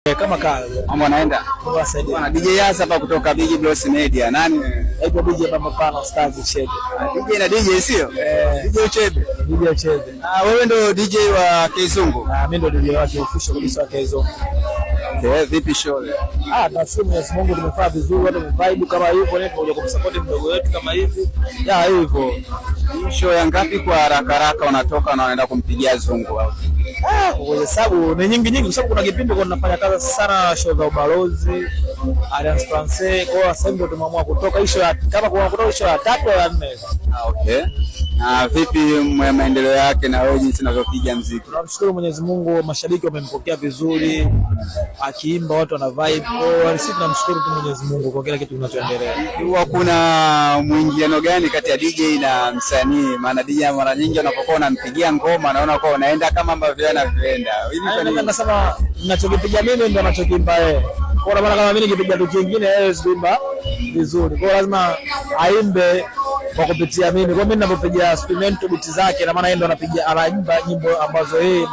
Kama kawa. Mambo yanaenda. Mungu asaidie. Bwana DJ Yasa hapa kutoka Big Bros Media. Nani? Naitwa DJ Baba Pano Stars Chebe. DJ na DJ sio? Eh. DJ Chebe. DJ Chebe. Ah, wewe ndo DJ wa Kizungu. Na mimi ndo DJ wake official kabisa wa Kizungu. Okay, vipi show leo? Ah, tunashukuru Mwenyezi Mungu tumefanya vizuri, watu wamevibe kama hivyo, leo tumekuja kumsupport mdogo wetu kama hivi. Ya hivyo. Hii show ya ngapi kwa haraka haraka unatoka na unaenda kumpigia Zungu au? Ah, kwa hesabu ni nyingi nyingi kwa sababu kuna kipindi kwa tunafanya kazi sana show za ubalozi, Alliance Francaise, kwa hiyo sasa hivi ndo tumeamua kutoka hii show ya kama kuna kutoka show ya tatu au ya nne. Ah, okay. Na vipi maendeleo yake na wewe jinsi unavyopiga mziki? Tunamshukuru Mwenyezi Mungu, mashabiki wamempokea vizuri, akiimba watu wana vibe. Kwa hiyo sisi tunamshukuru tu Mwenyezi Mungu kwa kila kitu kinachoendelea. Huwa kuna mwingiliano gani kati ya DJ na msanii? Maana DJ mara nyingi unapokuwa unampigia ngoma naona kwa unaenda kama ambavyo anavyoenda. Hivi kwa Yaani nini? nasema ninachokipiga mimi ndo anachokiimba yeye. Kwa hiyo maana kama mimi nikipiga kitu kingine yeye hawezi kuimba vizuri. Kwa hiyo lazima aimbe kwa kupitia mimi. Kwa hiyo mimi ninapopiga instrumental beat zake na maana yeye ndo anapiga anaimba nyimbo ambazo yeye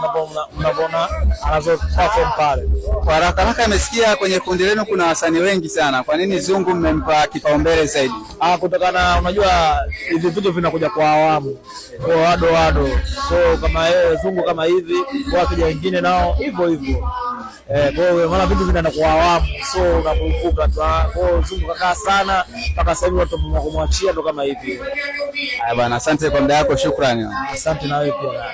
mnavyoona anazo perform pale. Kwa haraka haraka amesikia kwenye kundi lenu kuna wasanii wengi sana. Kwa nini Zungu mmempa kipaumbele zaidi? Ah, kutokana unajua hivi vitu vinakuja kwa awamu. Kwa wado wado. Kwa kama yeye Zungu kama hivi, kwa wakija wengine nao hivyo hivyo. Kwa hiyo maana vitu vinaenda kwa awamu, so unakurupuka tu. Kwa hiyo Zungu kakaa sana mpaka sasa hivi watu wameamua kumwachia ndo kama hivi. Haya bwana, asante kwa muda wako, shukrani. Asante na wewe pia.